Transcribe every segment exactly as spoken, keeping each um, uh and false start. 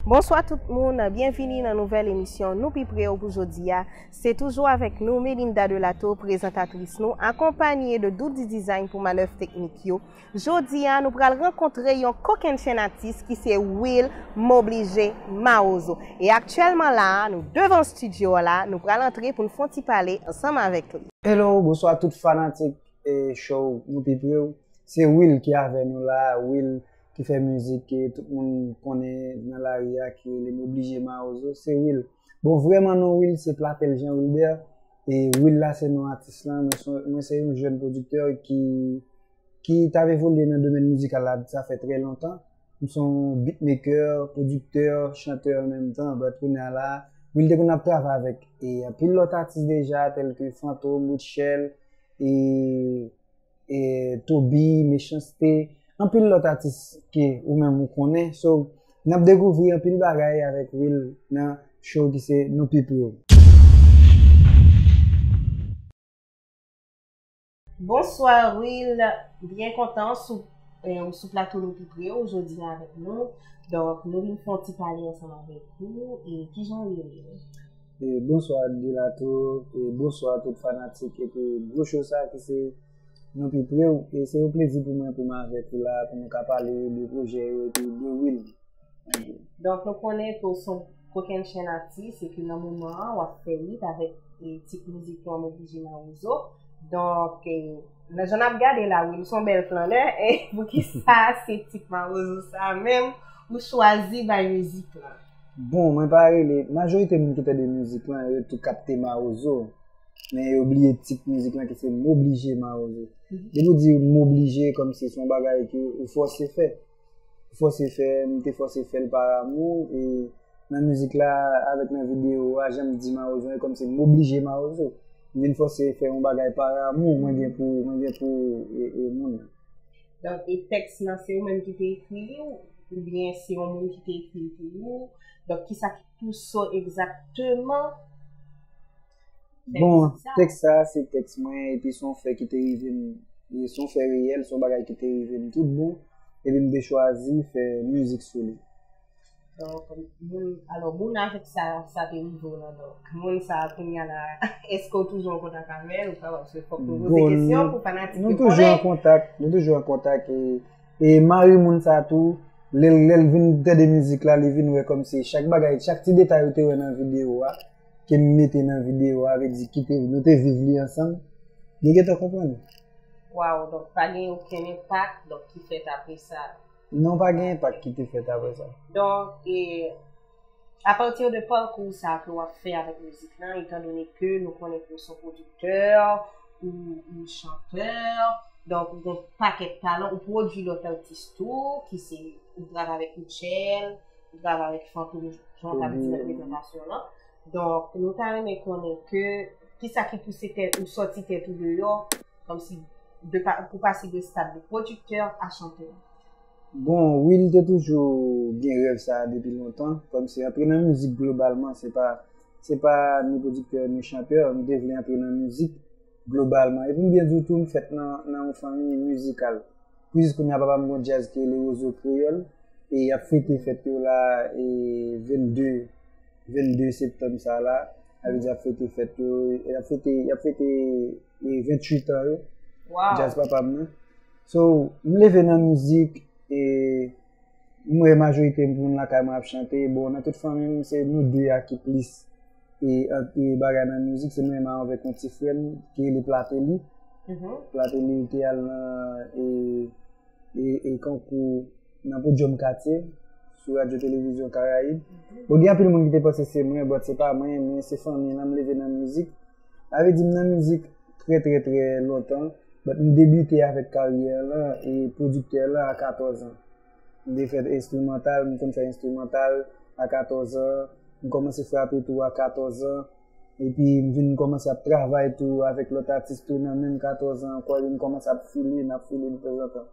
Bonswa tout moun, byenvini nan nouvèl emisyon Nou Pi Pre w pou jodi a. Se toujou avèk nou, Melinda Delato, prezantatris nou, akonpanye de Doody Design pou manèv teknik yo. Jodi a, nou pral rankontre yon kokennchenn atis ki se Will Moblije Mawozo. E aktyèlman la a, nou devan estidyo a la, nou pral antre pou n fè yon ti pale ansanm avèk li. Hello, bonswa tout fanatik e show Nou Pi Pre w. Se Will ki avè nou la, Will ki fè mizik ke tout moun konnen nan lari a, ki rele Moblije Mawozo. Se Will. Bon, vrèman non Will se Platel Jean Wilbert. E Will la se non atis lan. Mwen se, mwen se yon jèn pwodiktè ki, ki t ap evolye nan domèn mizikal la, sa fè trè lontan. M se yon beatmaker, pwodiktè, chantè an menm tan. But kounye a la, Will te konn ap travay avèk e anpil lòt atis deja, tèlke Fantom, Rutshelle, e e, Toby, Mechans-T, anpil lòt atis ke ou menm ou konnen. So, n ap dekouvri anpil bagay avèk Will nan show ki se Nou Pi Pre w. Bonswa Will, byen kontan sou, eh, ou sou plato Nou Pi Pre w jodi a avèk nou. Donk, nou vin fè yon ti pale ansanm avèk ou. E kijan ou ye menm? E, bonswa Delato, e, bonswa tout fanatik epi gwo show sa ki se Nou Pi Pre w. E se yon plezi pou mwen pou m avèk ou la, pou nou ka pale de pwojè yo epi de Will. Donk, nou konnen ke w se yon kokennchenn atis e ke nan moman an, w ap fè hit avèk e, tit mizik ou an Moblije Mawozo. Donk, e, nan jan n ap gade la, Will se yon bèl flannè. E poukisa se tit Mawozo sa menm ou chwazi bay mizik lan? Bon, mwen pa rele, majorite moun ki tande mizik lan, yo tou kapte Mawozo. Men yo bliye tit mizik lan ki se Moblije Mawozo. Depi w di Moblije, kòmsi se yon bagay ke ou fòse fè. Ou fòse fè, m te fòse fè l pa amou, e nan mizik la, avèk nan videyo a, jan m di Mawozo, e kòmsi Moblije Mawozo. M vin fòse fè yon bagay pa amou, mwen gen pou, mwen gen pou e, e moun nan. Donk, e tèks lan, se ou menm ki te ekri li, oubyen se yon moun ki te ekri l pou ou? Donk, kisa ki pouse w egzakteman fè mizik sa? Bon, tèks sa, se tèks mwen, epi se yon fè ki te rive m, e se yon fè reyèl, se yon bagay ki te rive m tout bon, epi m te chwazi fè mizik sou li. Donk, moun, alò, moun avèk sa, sa te rive w lan, donk, moun sa a, kounye a la, èske w toujou an kontak avè l? Ou ka, paske fòk nou poze kesyon pou fanatik yo konnen. Nou toujou an kontak, nou toujou an kontak, e, e mari moun sa tou, lè l, lè l vin tande mizik la, li vin wè kòmsi chak bagay, chak ti detay ou te wè nan videyo a, ke m mete nan videyo a, vle di ki te, nou te viv li ansanm, li gentan konprann. Waw, donk pa gen okenn enpak, donk, ki fèt apre sa? Non, pa gen enpak ki te fèt apre sa. Donk, e, apati de pakou sa ke w ap fè avèk mizik lan, etandone ke nou konnen ke w se yon pwodiktè, ou, ou chantè, donk ou gen yon pakèt talan, ou pwodui lòt atis tou, ki se, ou travay avèk Rutshelle, ou travay avèk Fantom, jan w t ap di nan prezantasyon lan. Donk, nou ta renmen konnen ke, kisa ki pouse tèt ou sòti tèt ou deyò, kòmsi de pa, pou pase de stad de pwodiktè a chantè? Bon, Will te toujou gen rèv sa a depi lontan. Kòmsi antre nan mizik globalman, se pa, se pa ni pwodiktè, ni chantè. M te vle antre nan mizik globalman. Epi m byen di w tou, m fèt nan, nan yon fanmi mizikal. Plis kounye a papa m gon djaz ki rele Wozo Kreyòl. E y ap fete fèt yo la, e vennde, vennde septanm sa la. Sa vle di y ap fete fèt yo, y ap fete, y ap fete, e venntuit an yo. Djaz papa m nan. So, m leve nan mizik, e m wè majorite moun lakay mwen ap chante. Bon, nan tout fanmi m, se nou de a ki plis e, e bagay nan mizik, se mwen menm avèk yon ti frè m ki rele Plateli. Plateli te al nan, e, e, e konkou nan Podyòm Katye sou Radyo Televizyon Karayib. Bon, gen anpil moun ki te panse se mwen, but se pa mwen, men se fanmi lan, m leve nan mizik. Sa vle di m nan mizik trè, trè, trè lontan, but m debite avèk karyè lan e pwodiktè lan a katòz an. M te fè enstrimantal, m konn fè enstrimantal a katòz an, m kòmanse frape tou a katòz an, epi m vin kòmanse ap travay tou avèk lòt atis tou nan menm katòz an ankò, epi m kòmanse ap file, n ap file detanzantan.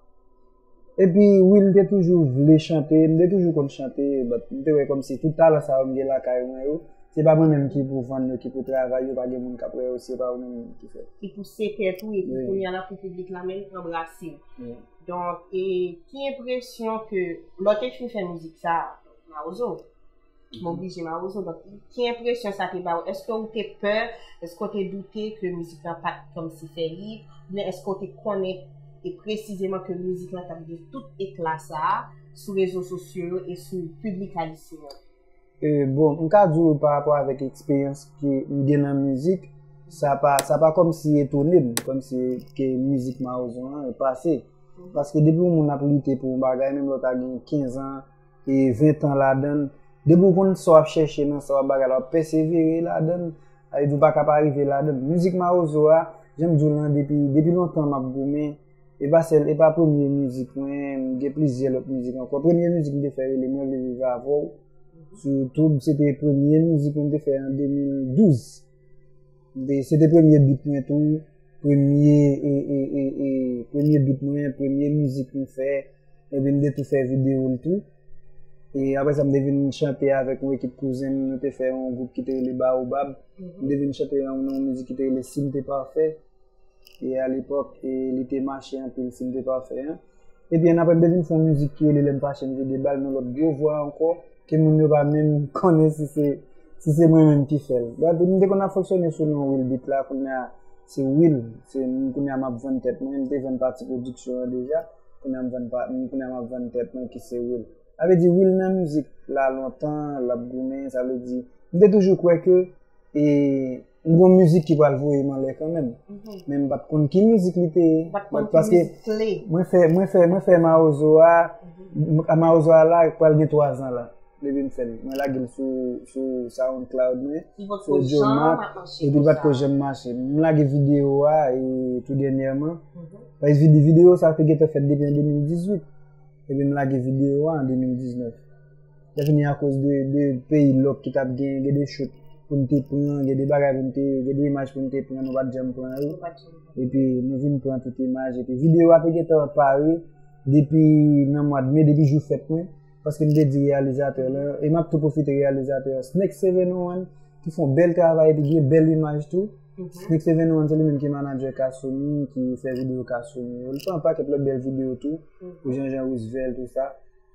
Epi, wi, m te toujou vle chante, m te toujou konn chante, but m te wè kòmsi tout talan sa yo m gen lakay mwen yo, se pa mwen menm ki pou vann yo, ki pou travay yo, pa gen moun k ap wè yo, se pa ou menm ki fè. Ki pouse tèt ou, epi kounye a la pou piblik la menm anbrase w. Donk, e ki enpresyon ke lè w te fin fè mizik sa a, Mawozo, Moblije Mawozo. Donk, ki enpresyon sa te ba w? Èske w te pè? Èske w te doute ke mizik lan pa t kòmsi fè hit? Oubyen èske w te konnen e presizeman ke mizik lan t ap gen tout ekla sa a sou rezo sosyo yo e sou piblik ayisyen an? E, bon, m ka di w pa rapò avèk eksperyans ke m gen nan mizik, sa pa, sa pa kòmsi etone m, kòmsi ke mizik Mawozo an pase. Paske depi yon moun ap lite pou yon bagay, menm lè w ta gen kenz an, e ven tan ladan l, depi w konn sa w ap chèche nan sa w ap bagay la, w ap pèsevere ladan l, sa vle di w pa ka pa rive ladan l. Mizik Mawozo a, jan m di w lan, depi, depi lontan m ap goumen, e pa sèl, e pa premye mizik mwen, m gen plizyè lòt mizik ankò. Premye mizik m te fè rele Mwen vle viv avè w sou YouTube, se te premye mizik mwen te fè an de mil douz. Se te premye beat mwen tou, premye, e, e, e, e, premye beat mwen, premye mizik mwen fè, epi m te tou fè videyo l tou. E apre sa, m te vin chante avèk yon ekip kouzen m, nou te fè yon gwoup ki te rele Baobab. M te vin chante nan yon mizik ki te rele Si m te pafè. E alepòk, e li te mache anpil, Si m te pafè an. Epi annapre, m te vin fè yon mizik ki rele Lè m fache m vide bal, nan lòt gwo vwa ankò, ke moun yo pa menm konnen si se, si se mwen menm ki fè l. Donk, m te konn ap fonksyone sou non Will Beat la, kounye a se Will, se kounye a m ap vann tèt mwen, m te vann pati pwodiksyon an deja, kounye a m vann pa, kounye a m ap vann tèt mwen ki se Will. Sa vle di Will nan mizik la lontan, l ap goumen, sa vle di, m te toujou kwè ke e m gon mizik ki pral voye m anlè kanmenm. Men m pa t konn ki mizik li te ye. Paske mwen fè, mwen fè, mwen fè Mawozo a, Mawozo a la pral gen twa zan la depi m fè l. Mwen lage l sou, sou SoundCloud mwen, sou Jomac, epi l pa t ko janm mache. M lage videyo a e tou dènyèman. Paske vide-, videyo sa te gentan fèt depi an de mil dizuit. Epi m lage videyo a an de mil diznèf. Lè fini akoz de, de peyi lòk ki t ap gen, gen de shoot pou n te pran, gen de bagay pou n te, gen de imaj pou n te pran, nou pa t janm pran yo. Epi nou vin pran tout imaj. Epi videyo a te gentan pare depi nan mwa de me, depi jou fèt mwen. Paske m te di reyalizatè lan, e m ap tou pwofite reyalizatè an, Snake seven oh one, ki fè yon bèl travay, epi gen bèl imaj tou. Snake seven oh one, se li menm ki manadjè Kasumi, ki fè videyo Kasumi yo. Li fè yon pakèt lòt bèl videyo tou, pou Jean Jean Roosevelt, tou sa.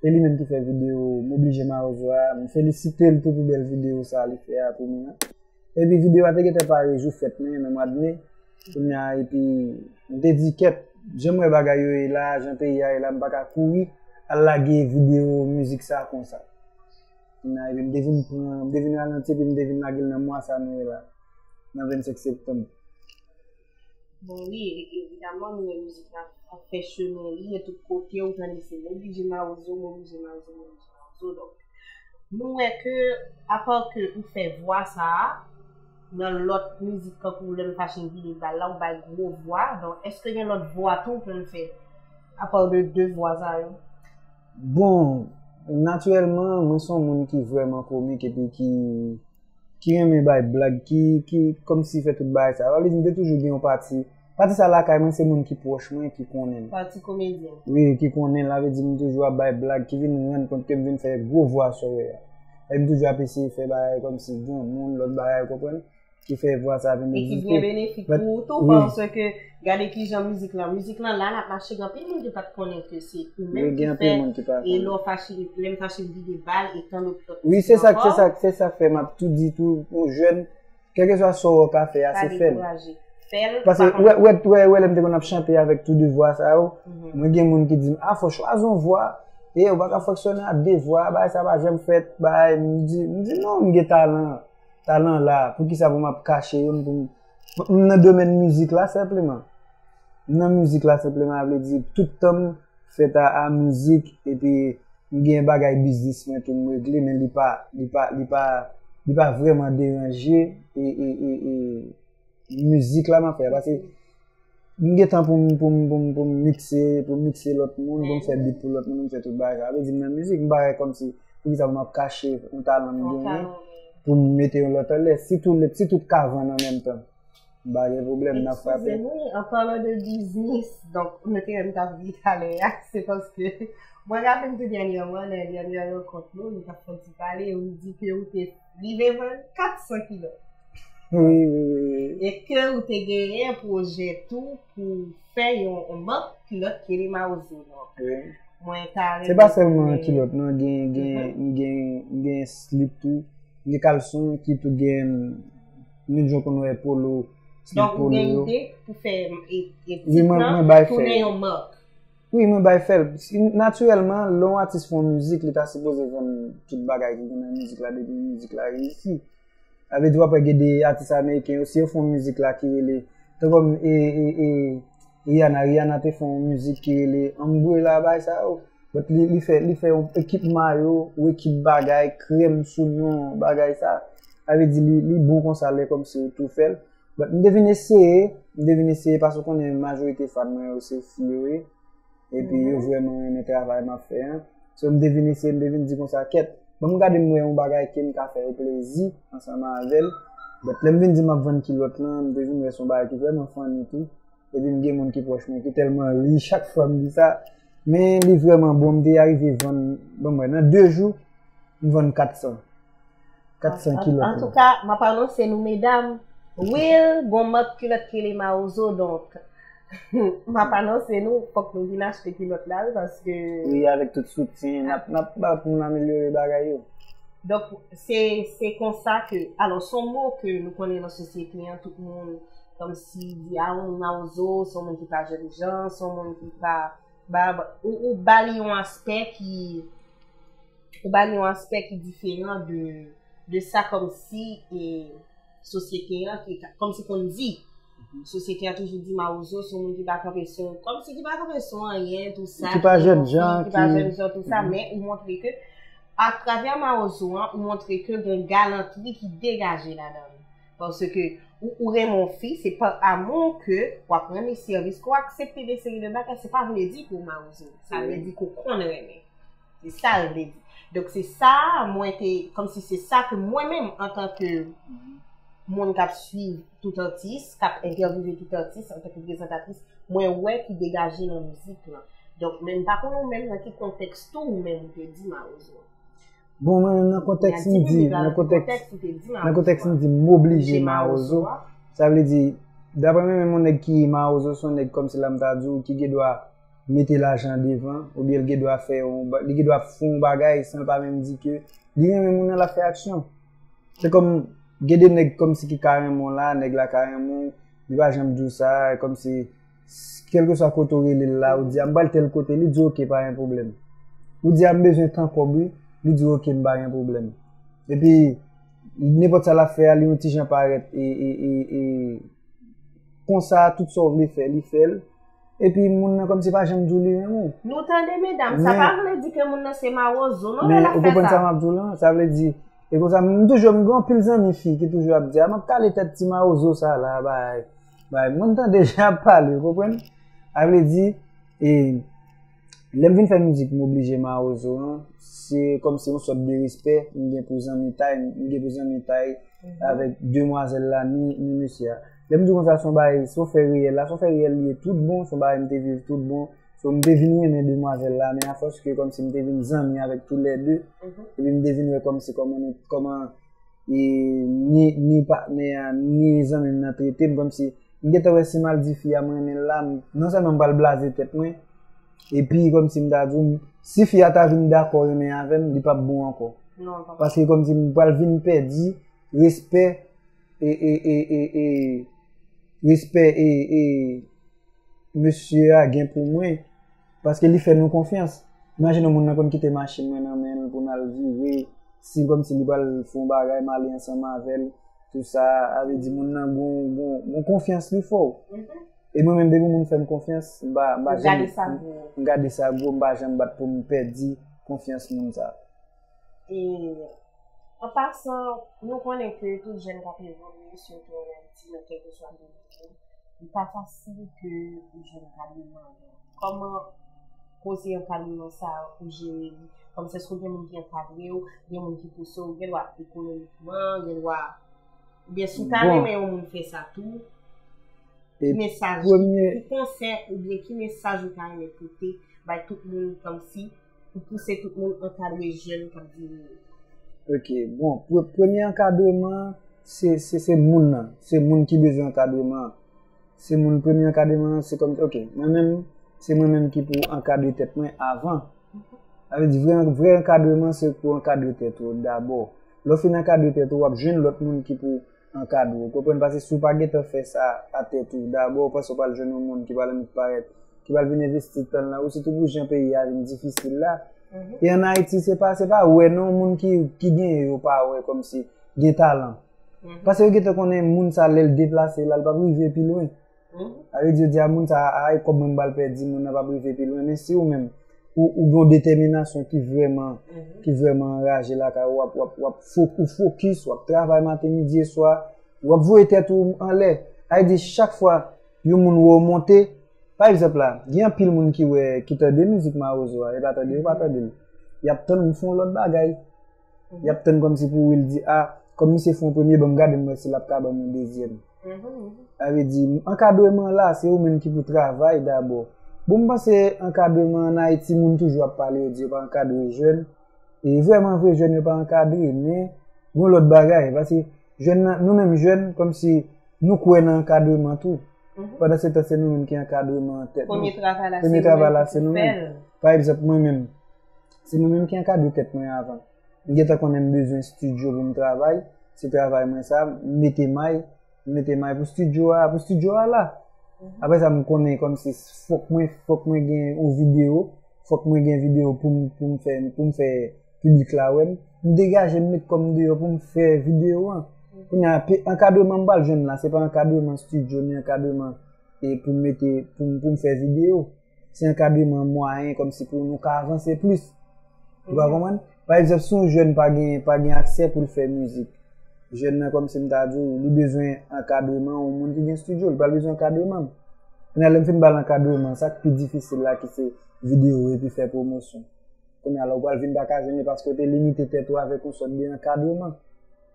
E li menm ki fè videyo Moblije Mawozo a. M felisite l tou pou bèl videyo sa li fè a pou mwen an. Epi videyo a te gentan pare jou fèt mwen nan mwa de me. Kounye a, epi m te di kèt, jan m wè bagay yo ye la, jan peyi a ye la, m pa ka kouri al lage videyo mizik sa konsa. Kounye a, epi m te vin pran, m te vin ralanti, epi m te vin lage l nan mwa sa nou ye la, nan vennsenk septanm. Bon, wi, e- evidaman, nou wè mizik la ap fè chemen li, e tout kote ou tande se Moblije Mawozo, Moblije Mawozo, Moblije Mawozo. Donk, nou wè ke, apa ke ou fè vwa sa a, nan lòt mizik tankou Lè m fache m vide bal la, ou bay gwo vwa. Donk, èske gen lòt vwa tou ou konn fè, apa de de vwa sa yo? Bon, natirèlman, mwen se yon moun ki vrèman komik epi ki ki renmen bay blag, ki, ki kòmsi fè tout bagay sa. Sa vle di, m te toujou gen yon pati. Pati sa lakay mwen, se moun ki pwòch mwen ki konnen l. Pati komedyen. Wi, ki konnen l, sa vle di, m toujou ap bay blag, ki vin rann kont ke m vin fè gwo vwa sa w wè a. E m toujou ap eseye fè bagay kòmsi granmoun, lòt bagay, ou konprann? Ki fè vwa sa vin egziste. E ki byen benefik pou ou tou, paske gade kijan mizik lan. Mizik lan la, l ap mache, gen anpil moun ki pa t konnen ke se ou menm ki fè, e lè w fache, lè m fache m vide bal, e tann lòt, lòt mizik ankò. Wi, se sa, se sa, se sa k fè m ap tou di tou, yon jèn, kèlkeswa sa w ka fè a, se fè l. Pa dekouraje. Fè l, pa panike. Paske, wè, wè, wè, wè, lè m te konn ap chante avèk tou de vwa sa yo, mwen gen moun ki di m, a, fò w chwazi yon vwa, e ou pa ka fonksyone a de vwa, bagay sa pa janm fèt, bagay, m di, m di, non, m gen talan. Talan la, poukisa pou m ap kache yo, m pou m, m nan domèn mizik la senpleman. M nan mizik la senpleman, sa vle di tout tan m fèt a, a mizik, epi m gen bagay biznis mwen tou m regle, men li pa, li pa, li pa, li pa vrèman deranje, e, e, e, e, mizik la m ap fè a, paske m gen tan pou m, pou m, pou m, pou m mikse, pou m mikse lòt moun, pou m fè beat pou lòt moun, pou m fè tout bagay sa. Sa vle di m nan mizik, m pa wè kòmsi poukisa pou m ap kache yon talan m genyen pou m mete yon lòt anlè. Si tout, si tout ka vann an menm tan, m pa gen pwoblèm, n ap frape. Eskize m, wi, an palan de biznis, donk, nou te wè m t ap ri talè a, se paske mwen raple m tou dènyèman, nan dènyè rankont nou, nou t ap fè yon ti pale, ou di ke ou te rive vann kat san kilòt. Wi, wi, wi, wi. E ke ou te genyen pwojè tou pou fè yon, yon mank kilòt ki rele Mawozo. Donk, wi. Mwen ta Se pa sèlman kilòt, non, gen gen gen gen slip tou, gen kalson ki tou gen, nou jwenn konn wè polo, slip polo yo. Donk gen ide pou fè tit lan tounen yon mak. Wi, mwen bay fè l. Natirèlman, lè yon atis fè yon mizik, li ta sipoze vann tout bagay ki gen nan mizik la depi mizik la reyisi. Sa vle di w ap wè gen de atis ameriken yo, si yo fè yon mizik la ki rele, tankou e, e, e, Rihanna, Rihanna te fè yon mizik ki rele Umbrella, bagay sa yo. But li, li fè, li fè yon ekip mayo, ou ekip bagay, krèm sou non, bagay sa. Sa vle di li, li bon konsa lè kòmsi ou tou fè l. But m te vin eseye, m te vin eseye paske w konnen majorite fan mwen yo se fi yo ye. Epi yo vrèman renmen travay m ap fè an. So m te vin eseye, m te vin di konsa, kèt, ban m gade m wè yon bagay ke m ka fè yo plezi ansanm avè l. But lè m vin di m ap vann kilòt lan, m te vin wè se yon bagay ki vrèman funny tou. Epi m gen moun ki pwòch mwen ki tèlman ri chak fwa m di sa. Men li vrèman bon, m te arive vann, ban m wè, nan de jou, m vann kat san. Kat san kilòt. Antouka, m ap anonse nou medam, Will, gon mak kilòt ki rele Mawozo, donk m ap anonse nou, fòk nou vin achte kilòt la, wi, paske. Wi, avèk tout soutyen, n ap, n ap ba pou n amelyore bagay yo. Donk, se, se konsa ke, alò, se yon mo ke nou konnen nan sosyete an, tout moun, kòmsi, di, a, yon Mawozo, se yon moun ki pa jèn jan, se yon moun ki pa, ba, ou, ou ba li yon aspè ki, ou ba li yon aspè ki diferan de, de sa kòmsi e, sosyete an ki kòmsi konn di. Sosyete an toujou di Mawozo se yon moun ki pa kanpe sou, kòmsi ki pa kanpe sou anyen, tou sa. Ki pa jèn jan, ki pa jèn jan, tou sa, men ou montre ke atravè Mawozo an, ou montre ke gen galantri ki degaje ladan li. Paske ou, ou renmen yon fi, se pa amou ke w ap rann li sèvis, ke w aksepte de seri de bagay, se pa vle di ke w Mawozo. Sa vle di ke w konn renmen. Se sa l vle di. Donk se sa mwen te, kòmsi se sa ke mwen menm antanke moun k ap swiv tout atis, k ap entèvyouve tout atis antanke prezantatris, mwen wè ki degaje nan mizik lan. Donk men m pa konnen ou menm nan ki kontèks tou ou menm ou te di Mawozo. Bon, mwen menm nan kontèks m di, nan kontèks, nan kontèks m di m oblije Mawozo. Sa vle di, daprè mwen menm yon nèg ki Mawozo se yon nèg kòmsi la m ta di w ki gen dwa mete lajan devan, oubyen l gen dwa fè yon, li gen dwa fè yon bagay san l pa menm di ke li renmen moun nan, l ap fè aksyon. Se kòm gen de nèg kòmsi ki ka renmen w la, nèg la ka renmen w, li pa janm di w sa, kòmsi kèlkeswa kote w rele l la, ou di a m pral tèl kote, li di w oke, pa gen pwoblèm. Ou di a m bezwen tan kòb wi, li di w oke, m pa gen pwoblèm. Epi nenpòt sa l ap fè a, li yon ti jan parèt e, e, e, e, konsa, tout sa w vle fè, li fè l. Epi moun nan kòmsi pa janm di w li renmen w. Nou tande medam, sa pa vle di ke moun nan se mawozo non lè l ap fè sa. Men ou konprann sa m ap di w lan? Sa vle di, e konsa m toujou, m gen anpil zanmi fi ki toujou ap di a m ap kale tèt ti mawozo sa la, bay, bay, moun tande jan ap pale, ou konprann? Sa vle di, e, lè m vin fè mizik m oblije mawozo an, se kòmsi yon sòt de respè m gen pou zanmi tay, m gen pou zanmi tay avèk demwazèl la ni, ni mesye a. Lè m di w konsa se yon bagay, se yon fè reyèl la, se yon fè reyèl li ye tout bon, se yon bagay m te viv tout bon. So m te vin renmen demwazèl la, men afòs ke kòmsi m te vin zanmi avèk toulède, epi m te vin wè kòmsi kòman nou, kòman e, ni, ni patnè a, ni zanmi m nan trete m kòmsi, m gentan wè si m al di fi a m renmen l la, m, non sèlman m pral blaze tèt mwen, epi kòmsi m ta di w, si fi a ta vin dakò renmen avè m, li p ap bon ankò. Paske kòmsi m pral vin pèdi respè, e, e, e, e, e, respè, e, e, mesye a gen pou mwen, paske li fè nou konfyans. Imajine w, moun nan konn kite machin mwen nan men l pou n al vire, si kòmsi li pral fè yon bagay, m ale ansanm avè l, tou sa, sa vle di moun nan gon, gon, gon konfyans li fè w. E mwen menm, depi moun fè m konfyans, m pa, m pa janm, m gade sa gwo, m pa janm bat pou m pèdi konfyans moun sa. E, an pasan, nou konnen ke tout jèn k ap evolye, sitou ann Ayiti, nan kèlkeswa domèn yo, li pa fasil ke ou jwenn ankadreman. Kòman koze ankadreman sa a ou jere li? Kòmsi èske w gen moun ki ankadre w, gen moun ki pouse w, gen dwa ekonomikman, gen dwa, oubyen si w ta renmen yon moun fè sa tou, ki mesaj, ki konsèy oubyen ki mesaj ou ta renmen pote bay tout moun kòmsi pou pouse tout moun ankadre jèn k ap vini yo? Ok, bon, pre, premye ankadreman, se, se, se moun nan. Se moun ki bezwen ankadreman an. Se moun, premye ankadreman an, se kòm, ok, mwen menm, Se mwen menm ki pou ankadre tèt mwen avan. Sa vle di, vrè, vrè ankadreman, se pou ankadre tèt ou dabò. Lè w fin ankadre tèt ou, w ap jwenn lòt moun ki pou ankadre w. Konprann? Paske si w pa gentan fè sa a tèt ou dabò, ou panse w pral jwenn yon moun ki pral annik parèt, ki pral vin envesti tan l lan, ou sitou pou jan peyi a vin difisil la. E ann Ayiti, se pa, se pa wè non, moun ki, ki genyen yo pa wè kòmsi gen talan. Paske yo gentan konnen moun sa, lè l deplase la, l p ap rive pi lwen. Sa vle di, yo di a moun sa, ay, kòb mwen m pral pèdi, moun nan p ap rive pi lwen. Men si ou menm, ou, ou gen yon detèminasyon ki vrèman, ki vrèman anraje lakay ou, w ap, w ap, w ap fo-, ou fokis, w ap travay maten, midi e swa, w ap voye tèt ou anlè. Sa vle di, chak fwa yon moun wè w monte, pa egzanp la, gen anpil moun ki wè, ki tande mizik Mawozo a, yo pa tande, yo pa tande l. Y ap tann ou fè yon lòt bagay. Y ap tann kòmsi pou Will di, a, kòm misye fè yon premye, ban m gade m wè si l ap ka ban m yon dezyèm. Sa vle di, ankadreman la, se ou menm ki pou travay dabò. Bon, m panse ankadreman ann Ayiti, moun toujou ap pale, yo di yo pa ankadre jèn. E vrèman vre, jèn yo pa ankadre, men gon lòt bagay. Paske jèn nan, nou menm jèn, kòmsi nou kwè nan ankadreman tou. Pandan se tan, se nou menm ki ankadreman tèt nou. Premye travay la, se nou menm ki pou fè l. Pa egzanp, mwen menm, se mwen menm ki ankadre tèt mwen avan. M gentan konnen m bezwen estidyo pou m travay. Se travay mwen sa, m mete may, m mete may pou estidyo a, pou estidyo a la. Apre sa, m konnen kòmsi fòk mwen, fòk mwen gen yon videyo, fòk mwen gen videyo pou m, pou m fè, pou m fè piblik la wè m. M degaje, m met kò m deyò pou m fè videyo an. Kounye a, pe-, ankadreman m pral jwenn la, se pa ankadreman estidyo, ni ankadreman, e, pou m mete, pou m, pou m fè videyo. Se ankadreman mwayen kòmsi pou nou ka avanse plis. Ou ka konprann? Pa egzanp, si yon jèn pa gen, pa gen aksè pou l fè mizik, jèn nan, kòmsi m ta di w, li bezwen ankadreman yon moun ki gen estidyo, li pral bezwen ankadreman m. Kounye a, lè m fin ba l ankadreman, sa k pi difisil la ki se videyo epi fè pwomosyon. Kounye a la, ou pral vin pa ka jwenn li paske w te limite tèt ou avèk yon sòt de ankadreman.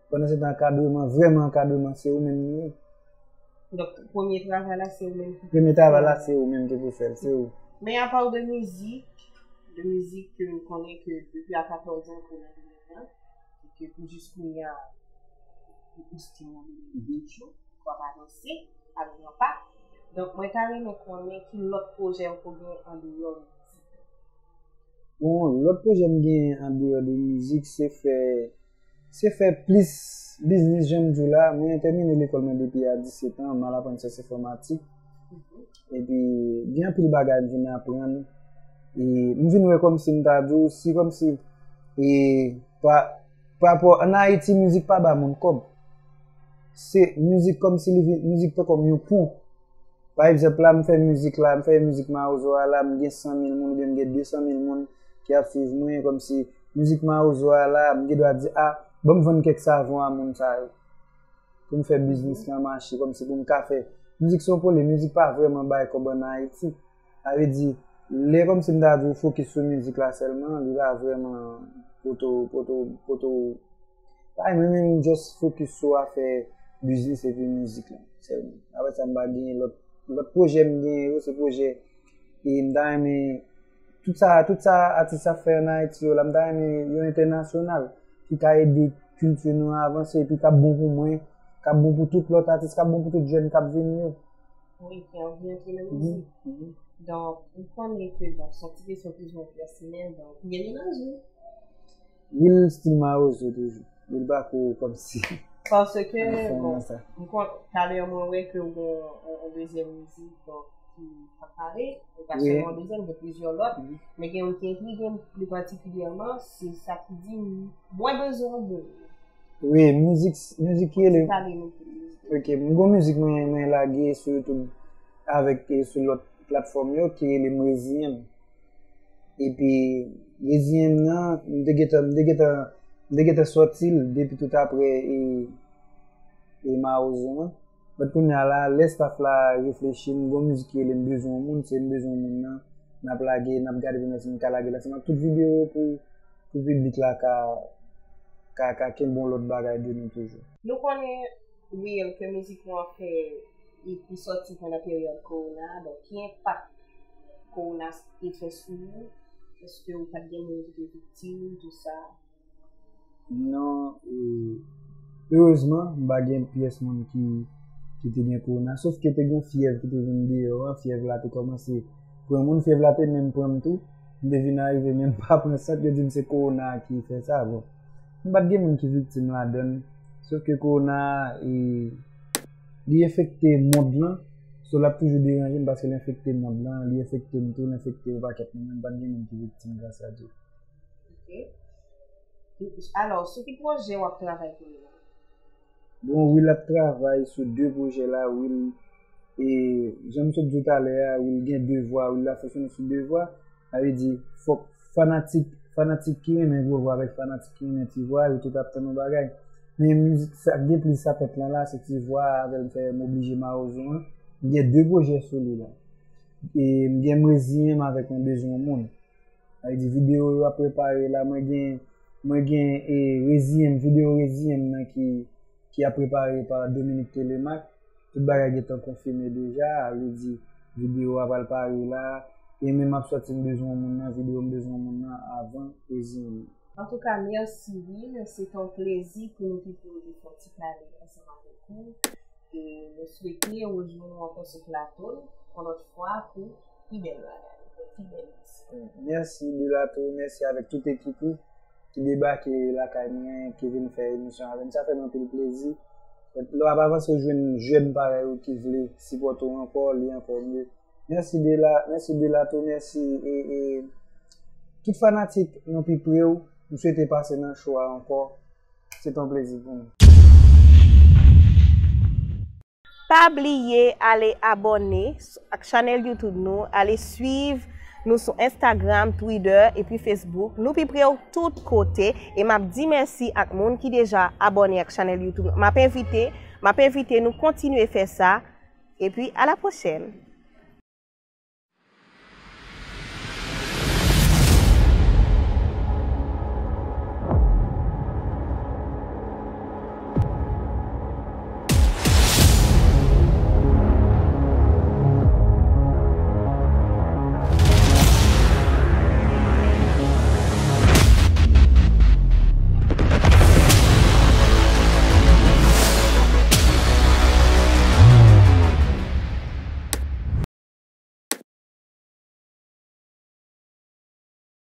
Pandan se tan, ankadreman, vrèman ankadreman, se ou menm li ye. Donk, premye travay la, se ou menm ki pou fè l. Premye travay la, se ou menm ki pou fè l, se ou. Men apa de mizik, de mizik ke m konnen ke depi a katòz an ke w nan domèn nan, e ke pou jis kounye a, ou, ou still nan domèn nan toujou, w ap avanse, ak gran pa. Donk, mwen ta renmen konnen ki lòt pwojè ou ko gen andeyò de mizik. Bon, lòt pwojè m gen andeyò de mizik, se fè, se fè plis biznis, jan m di w la. Mwen tèmine lekòl mwen depi a disèt an, m al aprann syans enfòmatik. Epi, gen anpil bagay m vin aprann. E m vin wè kòmsi m ta di w, si kòmsi, e, pa, pa rapò, ann Ayiti, mizik pa ba moun kòb. Se mizik kòmsi li vin, mizik tankou yon pon. Pa egzanp la, m fè mizik la, m fè mizik Mawozo a la, m gen san mil moun oubyen m gen de san mil moun ki ap swiv mwen, kòmsi mizik Mawozo a la, m gen dwa di, a, ban m vann kèk savon a moun sa yo. Pou m fè biznis lan mache, kòmsi pou m ka fè. Mizik se yon pwoblèm, mizik pa vrèman bay kòb ann Ayiti. Sa vle di, lè kòmsi m ta di w fokis sou mizik la sèlman, li pa vrèman poto, poto, poto. Paske mwen menm, m just fokis sou afè biznis epi mizik lan sèlman. Apre sa, m pa genyen lòt, lòt pwojè m genyen yo, se pwojè, e m ta renmen, tout sa, tout sa atis ap fè ann Ayiti yo la, m ta renmen yo entènasyonal, ki ka ede kilti nou avanse, epi k ap bon pou mwen, k ap bon pou tout lòt atis, k ap bon pou tout jèn k ap vini yo. Wi, ki anvi antre nan mizik. Donk, ou konnen ke, bon, se yon ti kesyon plis ou mwen pèsonèl, donk, ou gen menaj, wi. Will still Mawozo toujou. Will pa ko kòmsi. Paske, bon, m konn, talè mwen wè ke ou gen yon, yon dezyèm mizik, donk, ki ap pare, ou pa sèlman yon dezyèm, gen plizyè lòt, men gen yon ki entrige m pli patikilyèman, se sa ki di, mwen bezwen yon moun. Wi, mizik, mizik ki rele. Ok, m gon mizik mwen, mwen lage sou YouTube avèk, e, sou lòt platfòm yo ki rele M Reziyen m. Epi, Reziyen m nan, m te gentan, m te gentan, m te gentan sòti l depi tout apre, e, e Mawozo an. But kounye a la, lè staff la reflechi, m gon mizik ki rele M Bezwen yon moun, se M Bezwen yon moun nan, n ap lage, n ap gade pou n wè si n ka lage l ansanm ak tout videyo pou, pou piblik la ka, ka, ka kenbe yon lòt bagay de nou toujou. Nou konnen, Will, ke mizik nou an fè, li, li sòti pandan peryòd kowona, donk ki enpak kowona te fè sou ou? Èske ou pa t gen moun ki te viktim, tou sa? Non, e, erezman, m pa gen pyès moun ki, ki te gen kowona. Sof ke te gen yon fyèv ki te vin deyò a, fyèv la te kòmanse Pran moun, fyèv la te menm pran m tou. M te vin arive, men m pa pran sant, yo di m se kowona a ki fè sa. Bon, m pa t gen moun ki viktim ladan l. Sof ke kowona a, e, li enfekte mond lan. So, l ap toujou deranje m paske l enfekte mond lan, li enfekte m tou, l enfekte yon pakèt moun, men m pa t gen moun ki viktim gras a Dye. Ok. Alò, sou ki pwojè w ap travay kounye a? Bon, Will ap travay sou de pwojè la, Will, e, jan m sot di w talè a, Will gen de vwa, Will ap fonksyone sou de vwa. Sa vle di, fòk fanatik, fanatik ki renmen gwo vwa avèk fanatik ki renmen ti vwa, yo tout ap tann yon bagay. Men mizik sa k gen plis sa tèt lan la, se ti vwa a, avè l m fè m oblije mawozo an. M gen de pwojè sou li la. E m gen m reziyen m avèk yon bezwen moun. Sa vle di videyo yo ap prepare la, mwen gen, mwen gen e, reziyen m, videyo reziyen m nan ki, ki ap prepare pa Dominique Telemaque. Tout bagay gentan konfime deja, sa vle di videyo a pral pare la. E menm ap sòti m bezwen moun nan, videyo m bezwen moun nan avan reziyen m. Antouka, mèsi Will, se te yon plezi pou nou te pou nou te fè yon ti pale ansanm avèk ou. E nou swete rejwenn ou ankò sou plato l yon lòt fwa pou pi bèl bagay, pou pi bèl mizik. Mèsi Delato, mèsi avèk tout ekip ou ki debake lakay mwen, ki vin fè emisyon avè m. Sa fè m anpil plezi. Lè w ap avanse, w jwenn jèn parèy ou ki vle sipòte w ankò, li ankò mye. Mèsi Dela, mèsi Delato, mèsi e, e tout fanatik nou pi pre w. M swete pase nan show a ankò. Se te yon plezi pou mwen. Pa bliye ale abòne ak chanèl YouTube nou, ale swiv nou sou Instagram, Twitter epi Facebook. Nou pi pre w tout kote e m ap di mèsi ak moun ki deja abòne ak chanèl YouTube nou. M ap envite, m ap envite nou kontinye fè sa epi a la pwochèn.